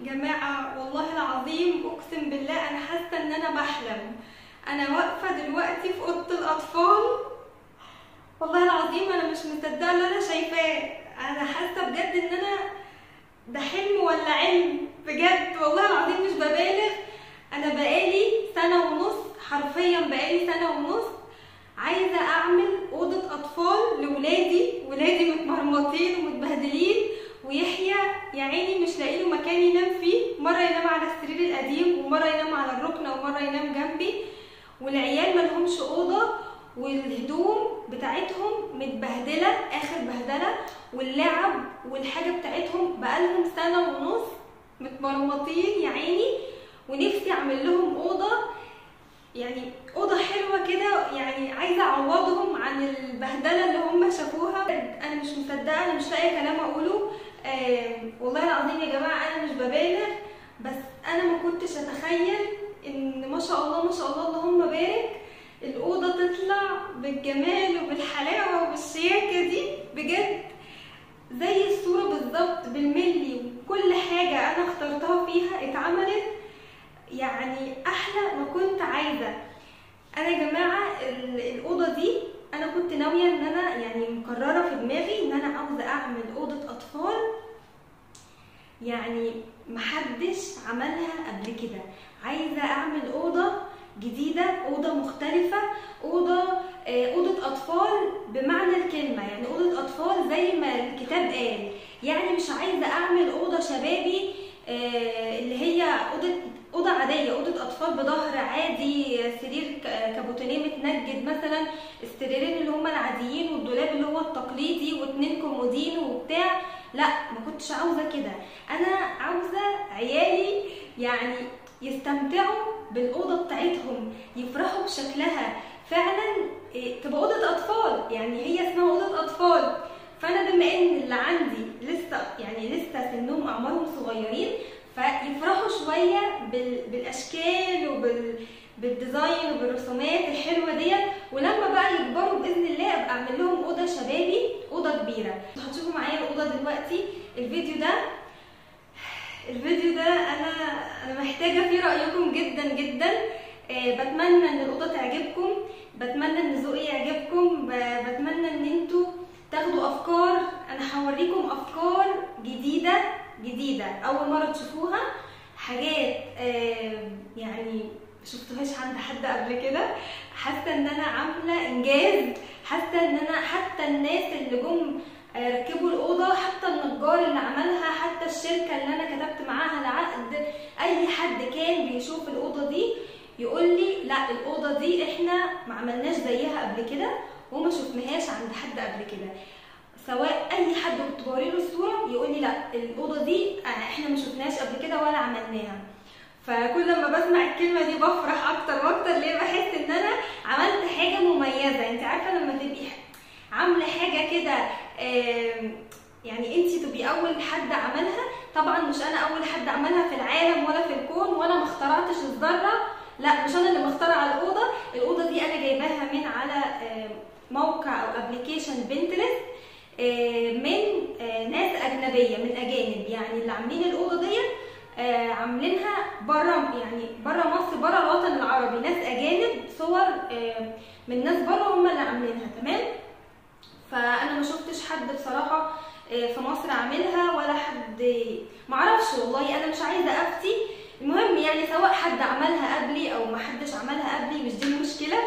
جماعة والله العظيم اقسم بالله انا حاسة ان انا بحلم. انا واقفة دلوقتي في اوضة الاطفال، والله العظيم انا مش مصدقة اللي انا شايفاه. انا حاسة بجد ان انا ده حلم ولا علم، بجد والله العظيم مش ببالغ. انا بقالي سنة ونص، حرفيا بقالي سنة ونص عايزة اعمل اوضة اطفال لولادي. ولادي متمرمطين ومتبهدلين، ويحيى يا عيني مش لاقي له مكان ينام فيه، مرة ينام على السرير القديم ومرة ينام على الركنه ومرة ينام جنبي، والعيال مالهمش اوضة، والهدوم بتاعتهم متبهدله اخر بهدله، واللعب والحاجة بتاعتهم بقالهم سنة ونص متمرمطين يا عيني. ونفسي اعمل لهم اوضة، يعني اوضة حلوة كده، يعني عايزه اعوضهم عن البهدله اللي هم شافوها. انا مش مصدقه، انا مش لاقيه كلام اقوله. والله العظيم يا جماعة انا مش ببالغ، بس انا ما كنتش اتخيل ان ما شاء الله ما شاء الله اللهم بارك الاوضة تطلع بالجمال وبالحلاوه وبالشياكه دي، بجد زي الصورة بالظبط بالملي، وكل حاجة انا اخترتها فيها اتعملت يعني احلى ما كنت عايزه. انا يا جماعة الاوضة دي انا كنت ناوية ان انا يعني مقررة في دماغي ان انا عاوزه اعمل اوضة اطفال يعني محدش عملها قبل كده. عايزه اعمل اوضة جديدة، اوضة مختلفة، اوضة اطفال بمعنى الكلمة، يعني اوضة اطفال زي ما الكتاب قال. يعني مش عايزه اعمل اوضة شبابي اللي هي اوضة عادية، اوضة اطفال بظهر عادي، سرير كابوتونيه متنجد مثلا، السريرين اللي هما العاديين والدولاب اللي هو التقليدي واتنين كومودين وبتاع. لا، ما كنتش عاوزه كده. انا عاوزه عيالي يعني يستمتعوا بالاوضه بتاعتهم، يفرحوا بشكلها فعلا، تبقى اوضة اطفال، يعني هي اسمها اوضة اطفال. فانا بما ان اللي عندي لسه يعني لسه سنهم اعمارهم صغيرين، فيفرحوا شوية بالاشكال وبال design وبالرسومات الحلوة ديت. ولما بقى يكبروا باذن الله ابقى اعمل لهم اوضة شبابي، اوضة كبيرة. هتشوفوا معايا الاوضة دلوقتي. الفيديو ده انا محتاجه فيه رايكم جدا جدا. بتمنى ان الاوضة تعجبكم، بتمنى ان ذوقي يعجبكم، بتمنى ان انتوا تاخدوا افكار. انا هوريكم افكار جديدة جديدة اول مرة تشوفوها، حاجات يعني شفتوهاش عند حد قبل كده. حاسه ان انا عامله انجاز، حاسه ان انا حتى الناس اللي جم ركبوا الاوضة، حتى النجار اللي عملها، حتى الشركة اللي انا كتبت معاها العقد، اي حد كان بيشوف الاوضة دي يقول لي لا الاوضة دي احنا ما عملناش زيها قبل كده وما شفناهاش عند حد قبل كده. سواء اي حد كنت بوريله الصورة يقول لي لا الاوضة دي احنا ما شفناهاش قبل كده ولا عملناها. فكل لما بسمع الكلمة دي بفرح اكتر واكتر، ليه؟ بحس ان انا عملت حاجة مميزة. انت عارفه لما تبقي عامله حاجة كده يعني انت تبقي اول حد عملها. طبعا مش انا اول حد عملها في العالم ولا في الكون، وانا ما اخترعتش الذرة، لا مش انا اللي مخترعه الاوضة. الاوضة دي انا جايباها من على موقع او application Pinterest، من ناس اجنبية، من اجانب، يعني اللي عاملين الاوضة دي عاملينها بره، يعني بره مصر، بره الوطن العربي، ناس اجانب، صور من ناس بره هم اللي عاملينها، تمام. فانا ما شفتش حد بصراحة في مصر عاملها ولا حد، معرفش والله، انا مش عايزه افتي. المهم يعني سواء حد عملها قبلي او ما حدش عملها قبلي مش دي المشكلة.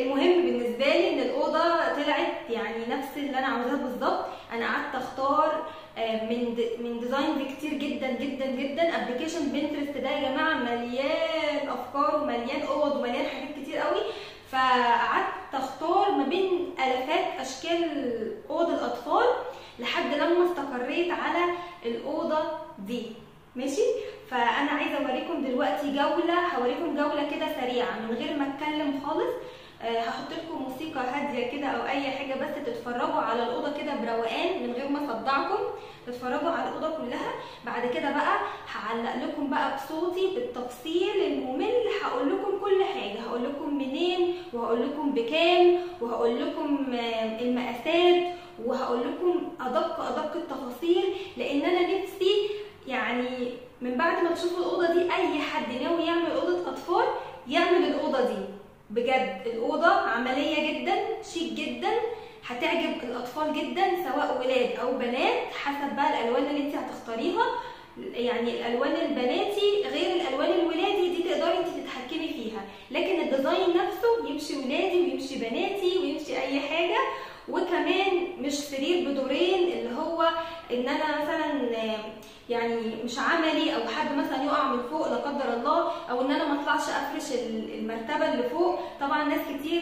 المهم بالنسبة لي ان الاوضة طلعت يعني نفس اللي انا عاوزاه بالظبط. انا قعدت اختار من designs كتير جدا جدا جدا. application Pinterest ده يا جماعة مليان افكار ومليان اوض ومليان حاجات كتير قوي، فقعدت اختار ما بين الافات اشكال اوض الاطفال لحد لما استقريت على الاوضة دي، ماشي. فانا عايزه اوريكم دلوقتي جولة، هوريكم جولة كده سريعة من غير ما اتكلم خالص. هحط لكم موسيقى هادية كده او اي حاجة، بس تتفرجوا على الاوضة كده بروقان من غير ما اصدعكم، تتفرجوا على الاوضة كلها. بعد كده بقى هعلق لكم بقى بصوتي بالتفصيل الممل، هقول لكم كل حاجة، هقول لكم منين وهقول لكم بكام وهقول لكم المقاسات وهقول لكم ادق ادق التفاصيل، لان انا نفسي يعني من بعد ما تشوفوا الاوضة دي اي حد ناوي يعمل اوضة اطفال يعمل الاوضة دي بجد. الاوضة عملية جدا، شيك جدا، هتعجب الاطفال جدا سواء ولاد او بنات، حسب بقى الالوان اللي انت هتختاريها. يعني الالوان البناتي غير الالوان الولادي، دي تقدري انت تتحكمي فيها، لكن ال design نفسه يمشي ولادي ويمشي بناتي ويمشي اي حاجة. وكمان مش سرير بدورين اللي هو ان انا مثلا يعني مش عملي، او حد مثلا يقع من فوق لا قدر الله، او ان انا ما اطلعش افرش المرتبة اللي فوق. طبعا ناس كتير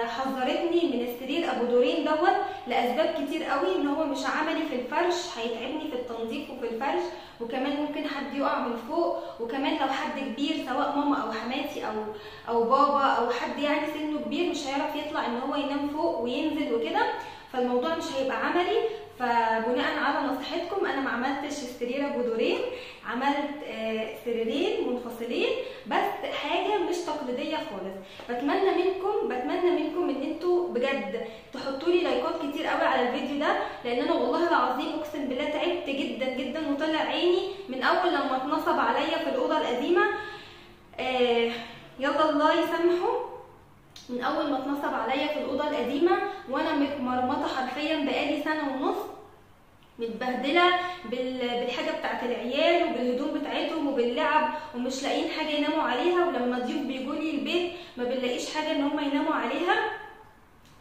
حذرتني من السرير ابو دورين دوت لاسباب كتير قوي، ان هو مش عملي في الفرش، هيتعبني في التنظيف وفي الفرش، وكمان ممكن حد يقع من فوق، وكمان لو حد كبير سواء ماما او حماتي او بابا او حد يعني سنة كبير مش هيعرف يطلع ان هو ينام فوق وينزل وكده، فالموضوع مش هيبقى عملي. فبناء على نصيحتكم انا ما عملتش السرير ابو دورين، عملت سريرين منفصلين بس حاجة مش تقليدية خالص. بتمنى منكم ان انتوا بجد تحطوا لي لايكات كتير قوي على الفيديو ده، لان انا والله العظيم اقسم بالله تعبت جدا جدا وطلع عيني من اول لما اتنصب عليا في الاوضة القديمة. يلا الله يسامحه، من اول ما اتنصب عليا في الاوضة القديمة وانا متمرمطه حرفيا بقالي سنة ونص، متبهدله بالحاجة بتاعت العيال وبالهدوم بتاعتهم وباللعب، ومش لاقيين حاجة يناموا عليها، ولما ضيوف بيجوا لي البيت ما بنلاقيش حاجة ان هم يناموا عليها،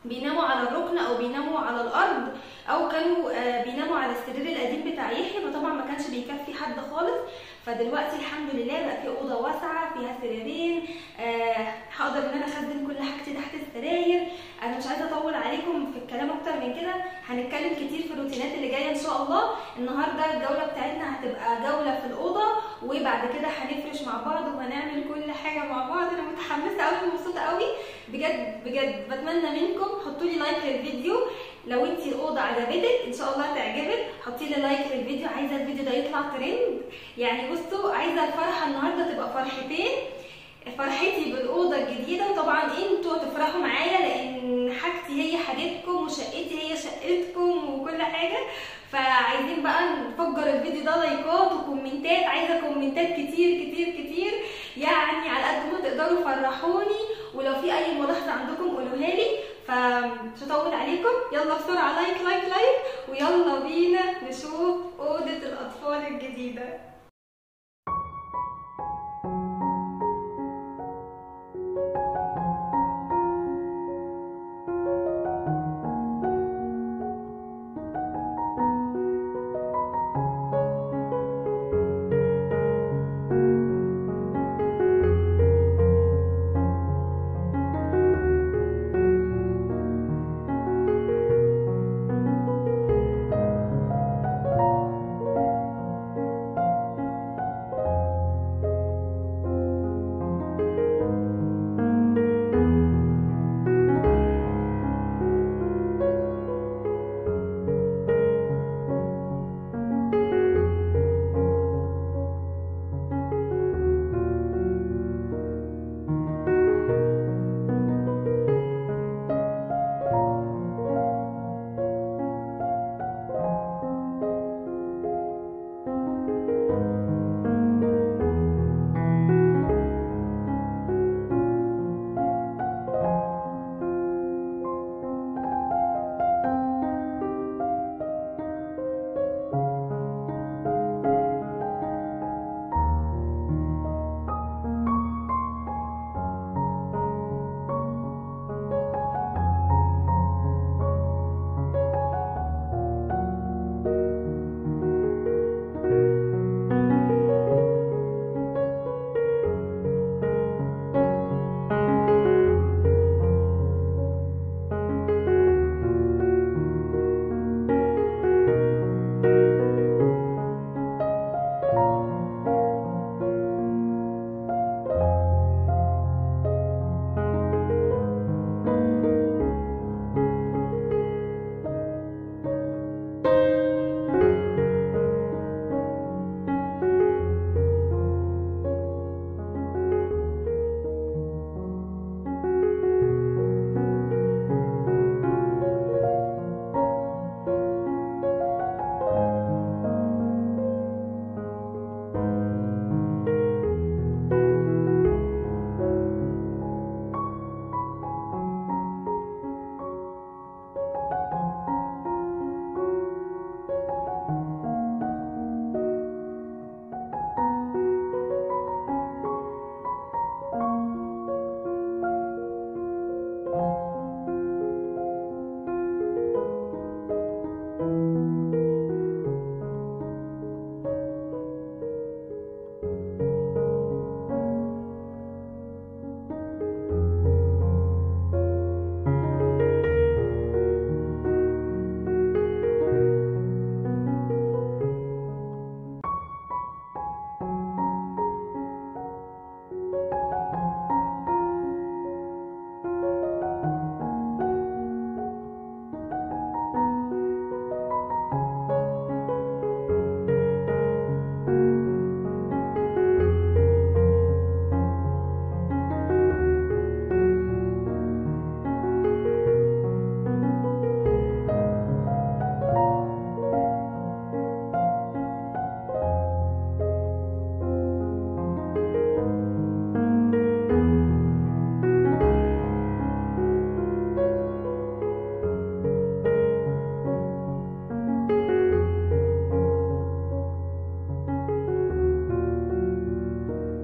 بيناموا على الركن او بيناموا على الارض، او كانوا بيناموا على السرير القديم بتاع يحيى، فطبعا ما كانش بيكفي حد خالص. فدلوقتي الحمد لله بقى في اوضة واسعة فيها سريرين، هقدر ان انا اخزن كل حاجتي تحت السراير. انا مش عايزه اطول عليكم في الكلام اكتر من كده، هنتكلم كتير في الروتينات اللي جاية ان شاء الله. النهارده الجولة بتاعتنا هتبقى جولة في الاوضة، وبعد كده هنفرش مع بعض وهنعمل كل حاجة مع بعض. انا متحمسة قوي ومبسوطة قوي بجد بجد. بتمنى منكم حطوا لي like للفيديو لو انتي الاوضة عجبتك، ان شاء الله تعجبك، حطي لي like للفيديو. عايزه الفيديو ده يطلع ترند يعني، بصوا عايزه الفرحة النهارده تبقى فرحتين، فرحتي بالاوضه الجديدة، وطبعا انتوا تفرحوا معايا لان حاجتي هي حاجتكم وشقتي هي شقتكم وكل حاجة. فعايزين بقى نفجر الفيديو ده لايكات وكومنتات، عايزه كومنتات كتير كتير كتير يعني على قد ما تقدروا فرحوني، ولو في اي ملاحظة عندكم قولوها لي. فمش هطول عليكم، يلا بسرعة like like like، ويلا بينا نشوف اوضة الاطفال الجديدة.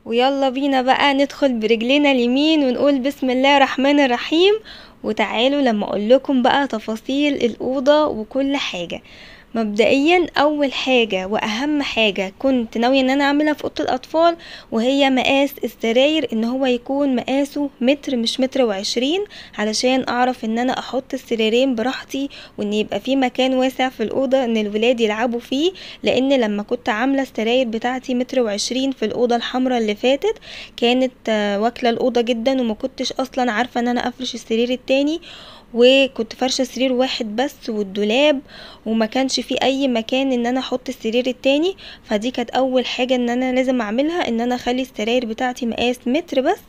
ويلا بينا بقى ندخل برجلينا اليمين ونقول بسم الله الرحمن الرحيم. وتعالوا لما اقول لكم بقى تفاصيل الأوضة وكل حاجة. مبدئيا اول حاجة واهم حاجة كنت ناوية ان انا اعملها في اوضة الاطفال وهي مقاس السراير، ان هو يكون مقاسه متر مش متر وعشرين، علشان اعرف ان انا احط السريرين براحتي وان يبقى في مكان واسع في الاوضة ان الولاد يلعبوا فيه. لان لما كنت عاملة السراير بتاعتي متر وعشرين في الاوضة الحمراء اللي فاتت كانت واكلة الاوضة جدا، وما كنتش اصلا عارفة ان انا افرش السرير التاني، وكنت فرشة سرير واحد بس والدولاب، وما كانش في اي مكان ان انا احط السرير التاني. فدي كانت اول حاجة ان انا لازم اعملها، ان انا اخلي السراير بتاعتي مقاس متر بس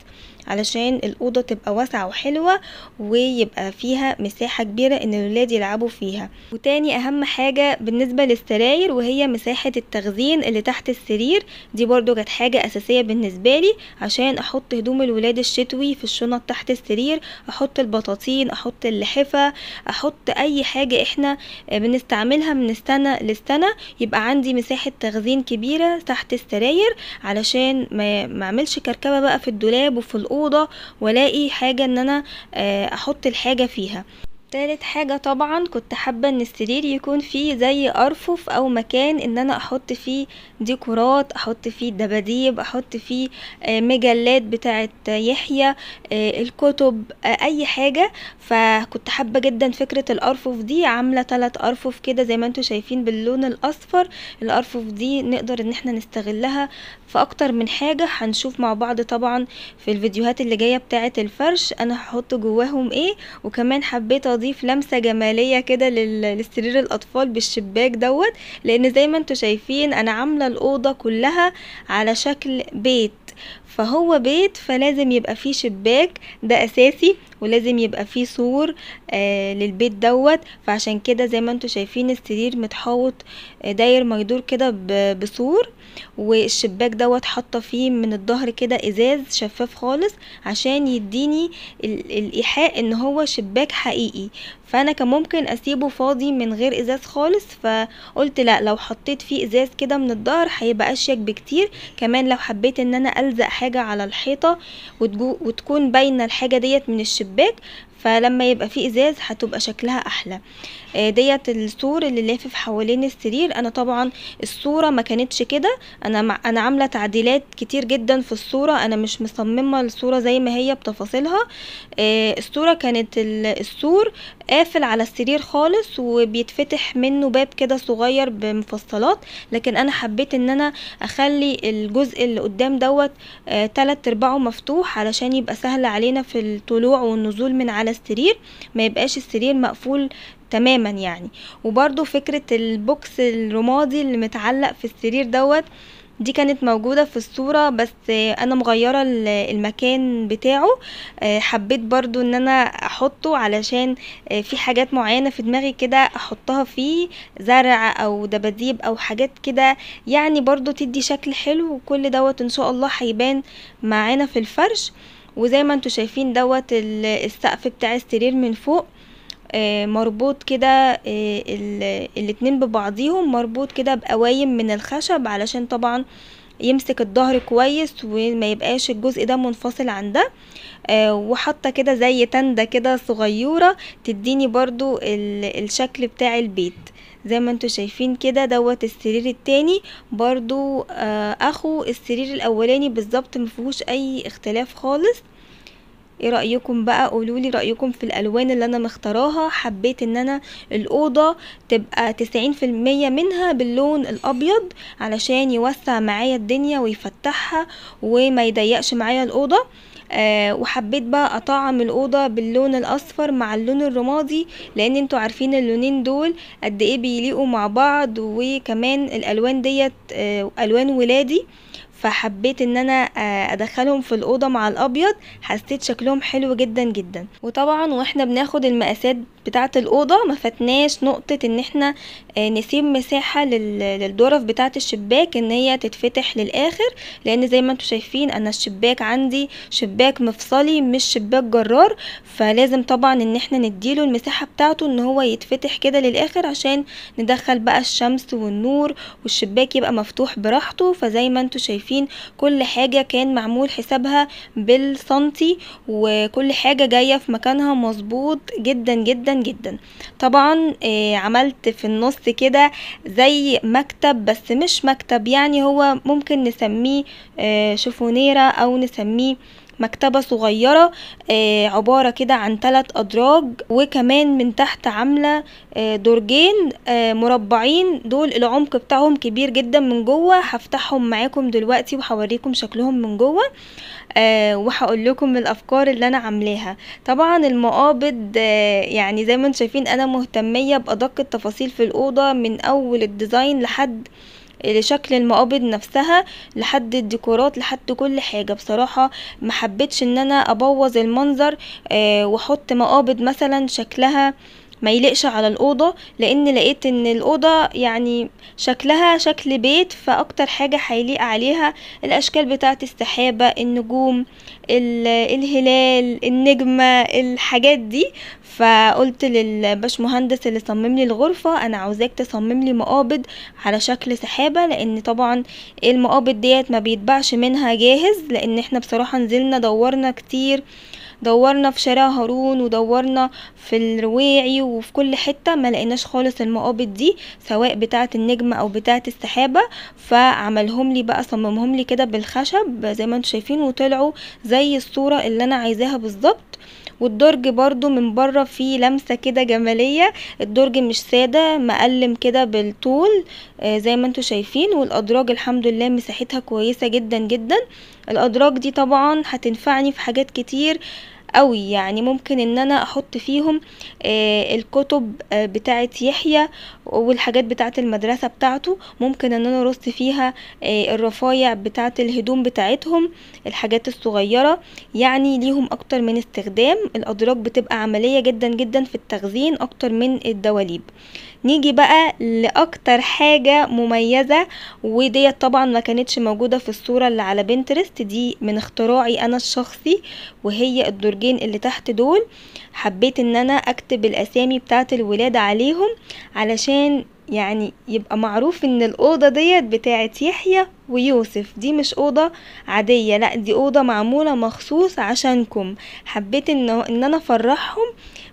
علشان الأوضة تبقى واسعة وحلوة ويبقى فيها مساحة كبيرة ان الولاد يلعبوا فيها. وتاني اهم حاجة بالنسبة للسراير وهي مساحة التخزين اللي تحت السرير، دي برضو كانت حاجة اساسية بالنسبة لي عشان احط هدوم الولاد الشتوي في الشنط تحت السرير، احط البطاطين، احط اللحفة، احط اي حاجة احنا بنستعملها من السنة للسنة، يبقى عندي مساحة تخزين كبيرة تحت السراير علشان ما اعملش كركبة بقى في الدولاب وفي الأوضة والاقي حاجة ان انا احط الحاجة فيها. تالت حاجة طبعا كنت حابة ان السرير يكون فيه زي ارفف او مكان ان انا احط فيه ديكورات، احط فيه دباديب، احط فيه مجلات بتاعت يحيى، الكتب، اي حاجة. فكنت حابة جدا فكرة الارفف دي، عاملة 3 ارفف كده زي ما انتم شايفين باللون الاصفر. الارفف دي نقدر ان احنا نستغلها في اكتر من حاجة، هنشوف مع بعض طبعا في الفيديوهات اللي جاية بتاعت الفرش انا هحط جواهم ايه. وكمان حبيت اضيف لمسة جمالية كده للسرير الاطفال بالشباك دوت، لان زي ما انتم شايفين انا عاملة الاوضة كلها على شكل بيت، فهو بيت فلازم يبقى فيه شباك، ده اساسي، ولازم يبقى فيه سور للبيت دوت. فعشان كده زي ما انتم شايفين السرير متحوط داير ما يدور كده بسور، والشباك دوت حاطه فيه من الظهر كده ازاز شفاف خالص عشان يديني الايحاء ان هو شباك حقيقي. فانا كان ممكن اسيبه فاضي من غير ازاز خالص، فقلت لا، لو حطيت فيه ازاز كده من الظهر هيبقى اشيك بكتير. كمان لو حبيت ان انا الزق حاجة على الحيطة وتكون باينة الحاجة ديت من الشباك، فلما يبقى فيه ازاز هتبقى شكلها احلى. ديت السور اللي لافف حوالين السرير. انا طبعا الصورة ما كانتش كده، انا عامله تعديلات كتير جدا في الصورة، انا مش مصممه الصورة زي ما هي بتفاصيلها. الصورة كانت السور قافل على السرير خالص وبيتفتح منه باب كده صغير بمفصلات، لكن انا حبيت ان انا اخلي الجزء اللي قدام دوت 3/4 مفتوح علشان يبقى سهل علينا في الطلوع والنزول من على السرير، ما يبقاش السرير مقفول تماما يعني. وبرضو فكرة ال box الرمادي اللي متعلق في السرير دوت دي كانت موجودة في الصورة، بس انا مغيرة المكان بتاعه. حبيت برضو ان انا احطه علشان في حاجات معينة في دماغي كده احطها فيه، زرع او دباديب او حاجات كده يعني برضو تدي شكل حلو، وكل دوت ان شاء الله هيبان معانا في الفرش. وزي ما انتوا شايفين دوت السقف بتاع السرير من فوق مربوط كده، الاتنين ببعضيهم مربوط كده بقوايم من الخشب علشان طبعا يمسك الظهر كويس وما يبقاش الجزء ده منفصل عن ده. وحاطه كده زي تندة كده صغيرة تديني برضو الشكل بتاع البيت زي ما انتوا شايفين كده. دوت السرير التاني برضو اخو السرير الاولاني بالظبط، مفيهوش اي اختلاف خالص. ايه رأيكم بقى؟ قولولي رأيكم في الالوان اللي انا مختاراها. حبيت ان انا الاوضة تبقى 90% منها باللون الابيض علشان يوسع معايا الدنيا ويفتحها وما يضيقش معايا الاوضة. وحبيت بقى اطعم الاوضة باللون الاصفر مع اللون الرمادي، لان انتوا عارفين اللونين دول قد ايه بيليقوا مع بعض، وكمان الالوان ديت الوان ولادي، فحبيت ان انا ادخلهم في الاوضة مع الابيض، حسيت شكلهم حلو جدا جدا. وطبعا واحنا بناخد المقاسات بتاعه الاوضة ما فاتناش نقطة ان احنا نسيب مساحة للدرف بتاعه الشباك ان هي تتفتح للاخر، لان زي ما انتم شايفين انا الشباك عندي شباك مفصلي مش شباك جرار، فلازم طبعا ان احنا نديله المساحة بتاعته ان هو يتفتح كده للاخر عشان ندخل بقى الشمس والنور والشباك يبقى مفتوح براحته. فزي ما انتم شايفين شايفين كل حاجة كان معمول حسابها بالسنتي، وكل حاجة جاية في مكانها مظبوط جدا جدا جدا. طبعا عملت في النص كده زي مكتب، بس مش مكتب، يعني هو ممكن نسميه شوفونيرة او نسميه مكتبة صغيرة، عبارة كده عن 3 أدراج، وكمان من تحت عاملة درجين مربعين، دول العمق بتاعهم كبير جدا من جوه. هفتحهم معاكم دلوقتي وهوريكم شكلهم من جوه، وهقول لكم الافكار اللي انا عاملاها. طبعا المقابض يعني زي ما انتم شايفين انا مهتمية بادق التفاصيل في الاوضة، من اول ال design لحد لشكل المقابض نفسها، لحد الديكورات، لحد كل حاجة. بصراحة ما حبيتش ان انا ابوظ المنظر واحط مقابض مثلا شكلها ما يليقش على الأوضة، لان لقيت ان الأوضة يعني شكلها شكل بيت، فاكتر حاجة هيليق عليها الاشكال بتاعة السحابة، النجوم، الهلال، النجمة، الحاجات دي. فقلت للباشمهندس اللي صمم لي الغرفة انا عاوزاك تصمم لي مقابض على شكل سحابة، لان طبعا المقابض ديت ما بيتباعش منها جاهز، لان احنا بصراحة نزلنا دورنا كتير، دورنا في شارع هارون ودورنا في الرويعي وفي كل حتة، ما لقيناش خالص المقابض دي سواء بتاعة النجمة او بتاعة السحابة. فعملهم لي بقى، صممهم لي كده بالخشب زي ما انتم شايفين، وطلعوا زي الصورة اللي انا عايزاها بالظبط. والدرج برضو من بره فيه لمسة كده جمالية، الدرج مش سادة، مقلم كده بالطول زي ما انتم شايفين. والادراج الحمد لله مساحتها كويسة جدا جدا. الادراج دي طبعا هتنفعني في حاجات كتير قوي، يعني ممكن ان انا احط فيهم الكتب بتاعه يحيى والحاجات بتاعه المدرسة بتاعته، ممكن ان انا ارص فيها الرفايع بتاعه الهدوم بتاعتهم، الحاجات الصغيرة، يعني ليهم اكتر من استخدام. الادراج بتبقى عملية جدا جدا في التخزين اكتر من الدواليب. نيجي بقى لاكتر حاجة مميزة، وديت طبعا ما كانتش موجودة في الصورة اللي على بنترست، دي من اختراعي انا الشخصي، وهي الدرجين اللي تحت دول. حبيت ان انا اكتب الاسامي بتاعت الولاد عليهم علشان يعني يبقى معروف ان الاوضة ديت بتاعت يحيى ويوسف، دي مش اوضة عادية، لا دي اوضة معمولة مخصوص عشانكم. حبيت ان انا افرحهم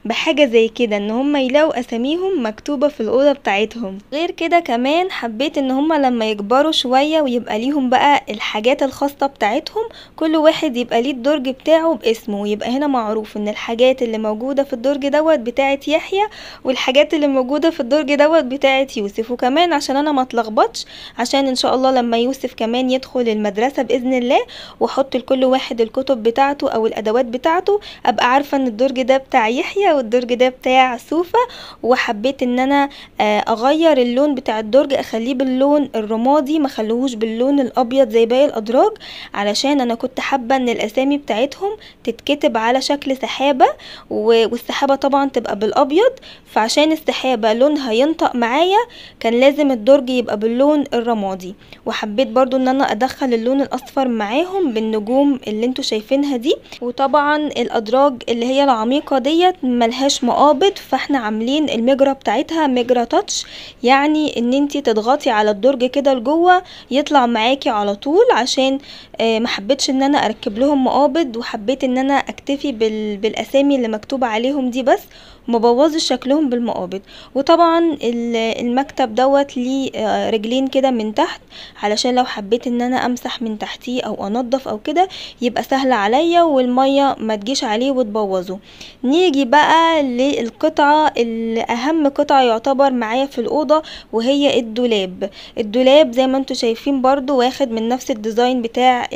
بحاجة زي كده، ان هم يلاقوا اساميهم مكتوبة في الاوضة بتاعتهم. غير كده كمان حبيت ان هم لما يكبروا شوية ويبقى ليهم بقى الحاجات الخاصة بتاعتهم، كل واحد يبقى ليه الدرج بتاعه باسمه، ويبقى هنا معروف ان الحاجات اللي موجودة في الدرج دوت بتاعت يحيى، والحاجات اللي موجودة في الدرج دوت بتاعت يوسف. وكمان عشان انا ما اتلخبطش، عشان ان شاء الله لما يوسف كمان يدخل المدرسة باذن الله واحط لكل واحد الكتب بتاعته او الادوات بتاعته، ابقى عارفه ان الدرج ده بتاع يحيى والدرج ده بتاع سوفة. وحبيت ان انا اغير اللون بتاع الدرج، اخليه باللون الرمادي، ما خلوهوش باللون الابيض زي باقي الادراج، علشان انا كنت حابة ان الاسامي بتاعتهم تتكتب على شكل سحابه، والسحابه طبعا تبقى بالابيض، فعشان السحابة لونها ينطق معايا كان لازم الدرج يبقى باللون الرمادي. وحبيت برضو ان انا ادخل اللون الاصفر معاهم بالنجوم اللي انتوا شايفينها دي. وطبعا الادراج اللي هي العميقة ديت ملهاش مقابض، فاحنا عاملين المجرى بتاعتها مجرى تاتش، يعني ان انتي تضغطي على الدرج كده لجوه يطلع معاكي على طول، عشان ما حبيتش ان انا اركب لهم مقابض، وحبيت ان انا اكتفي بالاسامي اللي مكتوبة عليهم دي بس، وما بوظش شكلهم بالمقابض. وطبعا المكتب دوت ليه رجلين كده من تحت، علشان لو حبيت ان انا امسح من تحتيه او انضف او كده يبقى سهل عليا، والمية ما تجيش عليه وتبوظه. نيجي بقى للقطعه اللي اهم قطعه يعتبر معايا في الاوضة، وهي الدولاب. الدولاب زي ما انتم شايفين برضو واخد من نفس ال design بتاع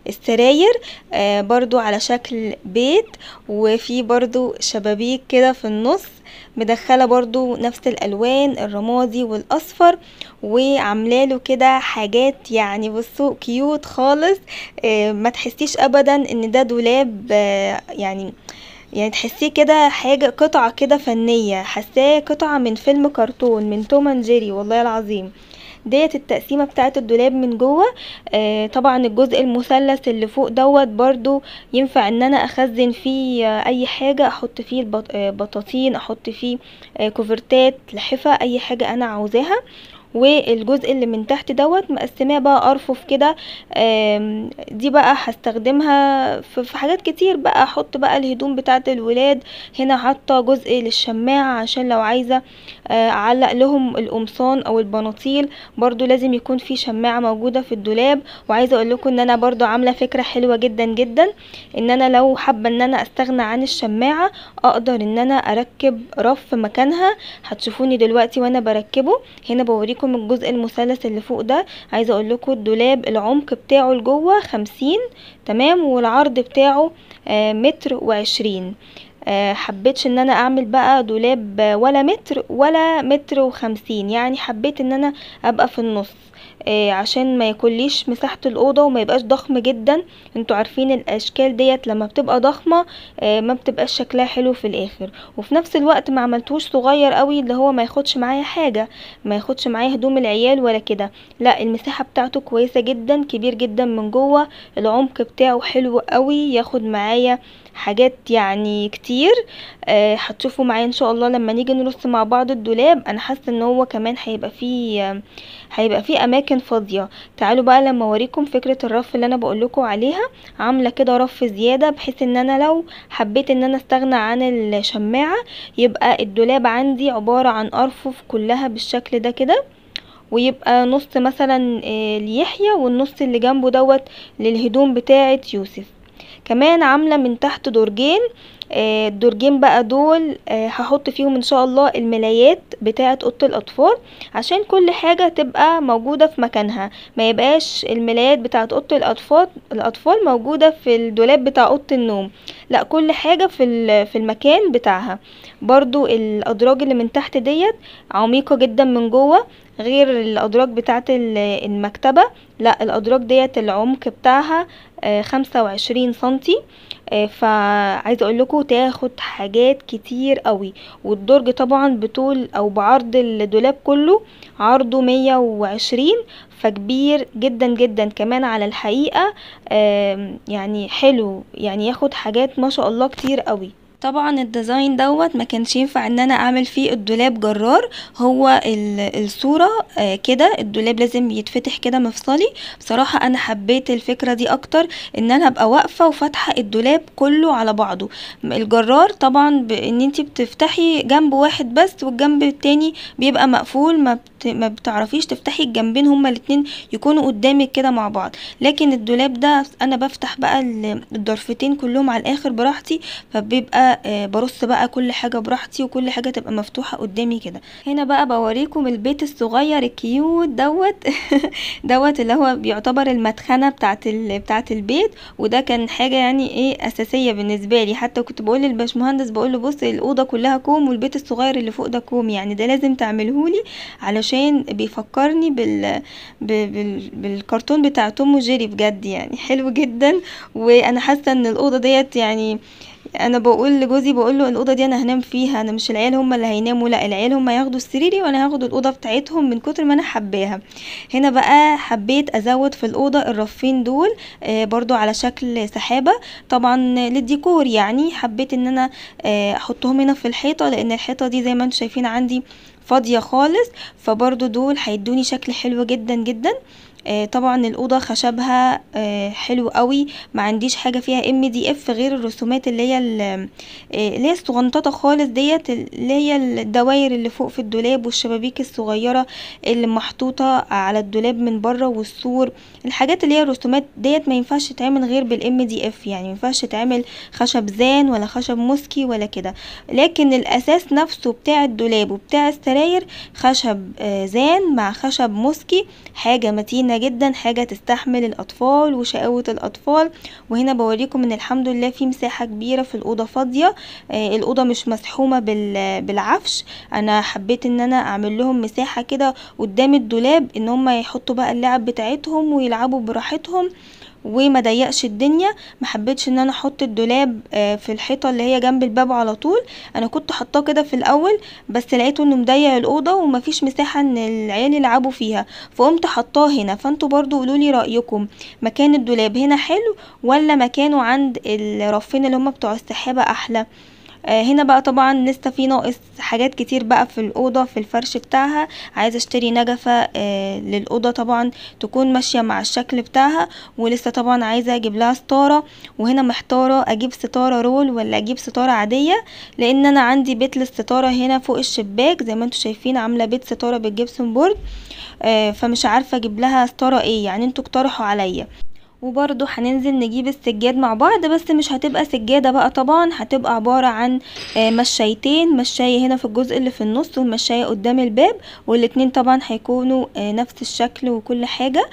السراير، برضو على شكل بيت، وفي برضو شبابيك كده في النص، مدخله برضو نفس الالوان الرمادي والاصفر، وعاملاله كده حاجات يعني بصوا cute خالص، ما تحسيش ابدا ان ده دولاب، يعني تحسيه كده حاجة قطعه كده فنية، حساه قطعه من فيلم كرتون من توم اند جيري والله العظيم. ديت التقسيمه بتاعه الدولاب من جوه. طبعا الجزء المثلث اللي فوق دوت برضو ينفع ان انا اخزن فيه اي حاجة، احط فيه بطاطين، احط فيه كوفرتات، لحفه، اي حاجة انا عاوزاها. والجزء اللي من تحت دوت مقسماه بقى ارفف كده. دي بقى هستخدمها في حاجات كتير بقى، احط بقى الهدوم بتاعه الولاد. هنا حاطه جزء للشماعه عشان لو عايزه اعلق لهم القمصان او البناطيل، برضو لازم يكون في شماعة موجودة في الدولاب. وعايزه اقول لكم ان انا برضو عامله فكرة حلوة جدا جدا، ان انا لو حابة ان انا استغنى عن الشماعه اقدر ان انا اركب رف مكانها. هتشوفوني دلوقتي وانا بركبه. هنا بوريكم الجزء المثلث اللي فوق ده. عايزه اقول لكم الدولاب العمق بتاعه لجوه 50، تمام، والعرض بتاعه 1.20 متر. حبيتش ان انا اعمل بقى دولاب ولا متر ولا 1.50 متر، يعني حبيت ان انا ابقى في النص عشان ما ياكليش مساحة الأوضة وما يبقاش ضخم جدا. انتوا عارفين الاشكال ديت لما بتبقى ضخمة ما بتبقاش شكلها حلو في الاخر. وفي نفس الوقت ما عملتوش صغير قوي اللي هو ما ياخدش معايا حاجة، ما ياخدش معايا هدوم العيال ولا كده، لا المساحة بتاعته كويسة جدا، كبير جدا من جوه، العمق بتاعه حلو قوي، ياخد معايا حاجات يعني كتير. هتشوفوا معايا ان شاء الله لما نيجي نرص مع بعض الدولاب. انا حاسه ان هو كمان هيبقى فيه اماكن فاضية. تعالوا بقى لما اوريكم فكرة الرف اللي انا بقول لكم عليها. عامله كده رف زيادة بحيث ان انا لو حبيت ان انا استغنى عن الشماعه يبقى الدولاب عندي عبارة عن ارفف كلها بالشكل ده كده، ويبقى نص مثلا ليحيى والنص اللي جنبه دوت للهدوم بتاعه يوسف. كمان عامله من تحت درجين، الدرجين بقى دول هحط فيهم ان شاء الله الملايات بتاعه اوضة الاطفال عشان كل حاجة تبقى موجودة في مكانها، ما يبقاش الملايات بتاعه اوضة الاطفال موجودة في الدولاب بتاع اوضة النوم، لا كل حاجة في المكان بتاعها. برضو الادراج اللي من تحت ديت عميقة جدا من جوه، غير الادراج بتاعه المكتبة، لا الادراج ديت العمق بتاعها 25 سنتي. فعايزه اقول لكم تاخد حاجات كتير قوي. والدرج طبعا بطول او بعرض الدولاب كله عرضه 120، فكبير جدا جدا كمان على الحقيقة. يعني حلو، يعني ياخد حاجات ما شاء الله كتير قوي. طبعا ال design دوت ما كانش ينفع ان انا اعمل فيه الدولاب جرار، هو الصورة كده الدولاب لازم يتفتح كده مفصلي. بصراحة انا حبيت الفكرة دي اكتر، ان انا ابقى واقفة وفاتحة الدولاب كله على بعضه. الجرار طبعا ان انتي بتفتحي جنب واحد بس والجنب التاني بيبقى مقفول، ما بتعرفيش تفتحي الجنبين، هما الاتنين يكونوا قدامك كده مع بعض. لكن الدولاب ده انا بفتح بقى الضرفتين كلهم على الاخر براحتي، فبيبقى برص بقى كل حاجة براحتي وكل حاجة تبقى مفتوحة قدامي كده. هنا بقى بوريكم البيت الصغير ال cute دوت دوت اللي هو بيعتبر المدخنة بتاعت البيت. وده كان حاجة يعني ايه اساسية بالنسبة لي، حتى كنت بقول للباشمهندس بقول له بص الأوضة كلها كوم والبيت الصغير اللي فوق ده كوم، يعني ده لازم تعملهولي علشان بيفكرني بالكرتون بتاع توم وجيري بجد، يعني حلو جدا. وانا حاسة ان الأوضة ديت يعني انا بقول لجوزي بقول له الاوضة دي انا هنام فيها، انا مش العيال هم اللي هيناموا، لا العيال هم ياخدوا سريري وانا هاخد الاوضة بتاعتهم من كتر ما انا حباها. هنا بقى حبيت ازود في الاوضة الرفين دول برضو على شكل سحابه طبعا للديكور، يعني حبيت ان انا احطهم هنا في الحيطة، لان الحيطة دي زي ما انتم شايفين عندي فاضية خالص، فبرضو دول هيدوني شكل حلو جدا جدا. طبعا الأوضة خشبها حلو قوي، ما عنديش حاجة فيها MDF غير الرسومات اللي هي الصغنططة خالص ديت، اللي هي الدواير اللي فوق في الدولاب والشبابيك الصغيرة اللي محطوطة على الدولاب من بره والسور، الحاجات اللي هي الرسومات ديت ما ينفعش تتعمل غير بال MDF، يعني ما ينفعش تتعمل خشب زان ولا خشب موسكي ولا كده. لكن الاساس نفسه بتاع الدولاب وبتاع السراير خشب زان مع خشب موسكي، حاجة متينة جدا، حاجة تستحمل الأطفال وشقاوة الأطفال. وهنا بوريكم ان الحمد لله في مساحة كبيرة في الأوضة فاضية، الأوضة مش مسحومة بالعفش. انا حبيت ان انا اعمل لهم مساحة كده قدام الدولاب ان هم يحطوا بقى اللعب بتاعتهم ويلعبوا براحتهم وما ضيقش الدنيا. ما حبيتش ان انا احط الدولاب في الحيطة اللي هي جنب الباب على طول، انا كنت حطاه كده في الاول بس لقيته انه مضيق الاوضة ومفيش مساحة ان العيال يلعبوا فيها، فقمت حطاه هنا. فانتوا برضو قولولي رايكم، مكان الدولاب هنا حلو ولا مكانه عند الرفين اللي هم بتوع السحابة احلى؟ هنا بقى طبعا لسه في ناقص حاجات كتير بقى في الاوضة في الفرش بتاعها. عايزه اشتري نجفه للاوضه طبعا تكون ماشية مع الشكل بتاعها، ولسه طبعا عايزه اجيب لها ستارة. وهنا محتارة اجيب ستارة roll ولا اجيب ستارة عادية، لان انا عندي بيت للستاره هنا فوق الشباك زي ما انتم شايفين، عامله بيت ستارة بال gypsum board، فمش عارفه اجيب لها ستارة ايه، يعني انتوا اقترحوا عليا. وبرضو هننزل نجيب السجاد مع بعض، بس مش هتبقى سجادة بقى طبعا، هتبقى عبارة عن مشايتين، مشاية هنا في الجزء اللي في النص ومشاية قدام الباب، والاتنين طبعا هيكونوا نفس الشكل وكل حاجة.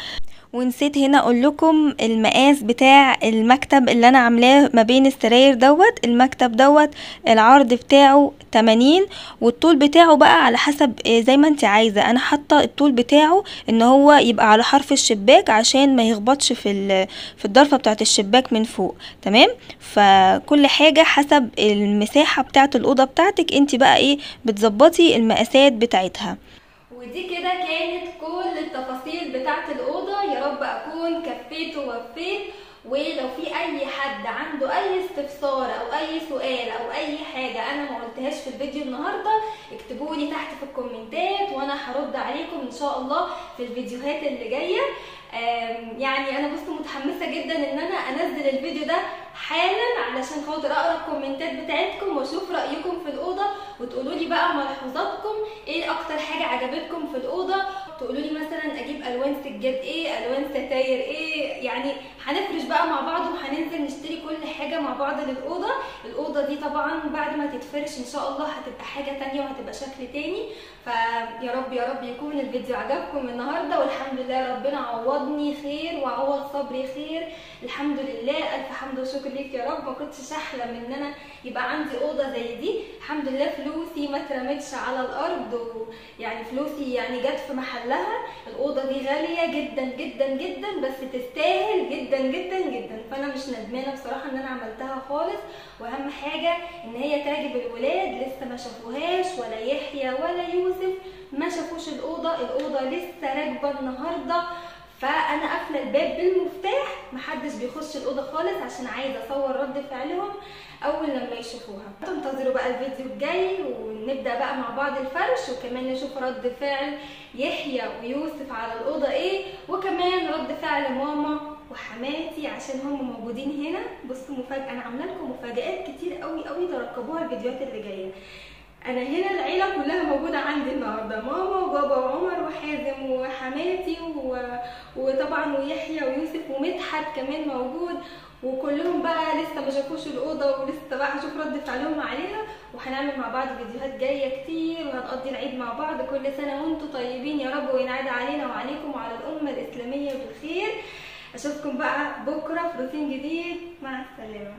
ونسيت هنا اقول لكم المقاس بتاع المكتب اللي انا عاملاه ما بين السراير دوت. المكتب دوت العرض بتاعه 80، والطول بتاعه بقى على حسب زي ما انت عايزه. انا حاطه الطول بتاعه ان هو يبقى على حرف الشباك عشان ما يخبطش في الضرفه بتاعه الشباك من فوق، تمام. فكل حاجة حسب المساحة بتاعه الاوضة بتاعتك انت بقى ايه بتظبطي المقاسات بتاعتها. ودي كده كانت كل التفاصيل بتاعت الأوضة، يا رب أكون كفيت ووفيت. ولو في أي حد عنده أي استفسار أو أي سؤال أو أي حاجة أنا ما قلتهاش في الفيديو النهاردة اكتبولي تحت في الكومنتات، وأنا هرد عليكم إن شاء الله في الفيديوهات اللي جاية. يعني أنا بصوا متحمسة جدا إن أنا أنزل الفيديو ده حالا علشان خاطر أقرأ الكومنتات بتاعتكم وأشوف رأيكم في الأوضة، وتقولوا لي بقى ملاحظاتكم ايه اكتر حاجة عجبتكم في الاوضة، تقولوا لي مثلا اجيب الوان سجاد ايه، الوان ستاير ايه، يعني هنفرش بقى مع بعض وهننزل نشتري كل حاجة مع بعض للاوضه. الاوضة دي طبعا بعد ما تتفرش ان شاء الله هتبقى حاجة تانية وهتبقى شكل تاني. فيا رب يا رب يكون الفيديو عجبكم النهارده، والحمد لله ربنا عوضني خير وعوض صبري خير، الحمد لله، الف حمد وشكر ليك يا رب. ما كنتش احلم ان انا يبقى عندي اوضة زي دي، الحمد لله فلوسي ما اترمتش على الارض، ويعني فلوسي يعني جت في محلها. الاوضة دي غالية جدا جدا جدا، بس تستاهل جدا جدا جدا، فانا مش ندمانه بصراحة ان انا عملتها خالص. واهم حاجة ان هي تعجب الولاد، لسه ما شافوهاش ولا يحيى ولا يوسف ما شافوش الاوضة، الاوضة لسه راكبه النهارده، فانا قافله الباب بالمفتاح، محدش بيخش الاوضة خالص عشان عايزه اصور رد فعلهم اول لما يشوفوها. انتظروا بقى الفيديو الجاي ونبدا بقى مع بعض الفرش، وكمان نشوف رد فعل يحيى ويوسف على الاوضة ايه، وكمان رد فعل ماما وحماتي عشان هم موجودين هنا. بصوا مفاجاة، انا عامله لكم مفاجآت كتير قوي قوي، ترقبوها الفيديوهات اللي جاية. انا هنا العيلة كلها موجودة عندي النهارده، ماما وبابا وعمر وحازم وحماتي وطبعا ويحيى ويوسف ومدحت كمان موجود، وكلهم بقى لسه ما شافوش الاوضة ولسه بقى هشوف رد فعلهم عليها. وهنعمل مع بعض فيديوهات جاية كتير، وهنقضي العيد مع بعض. كل سنة وانتم طيبين يا رب، وينعاد علينا وعليكم وعلى الامة الاسلامية بالخير. اشوفكم بقى بكره في روتين جديد، مع السلامة.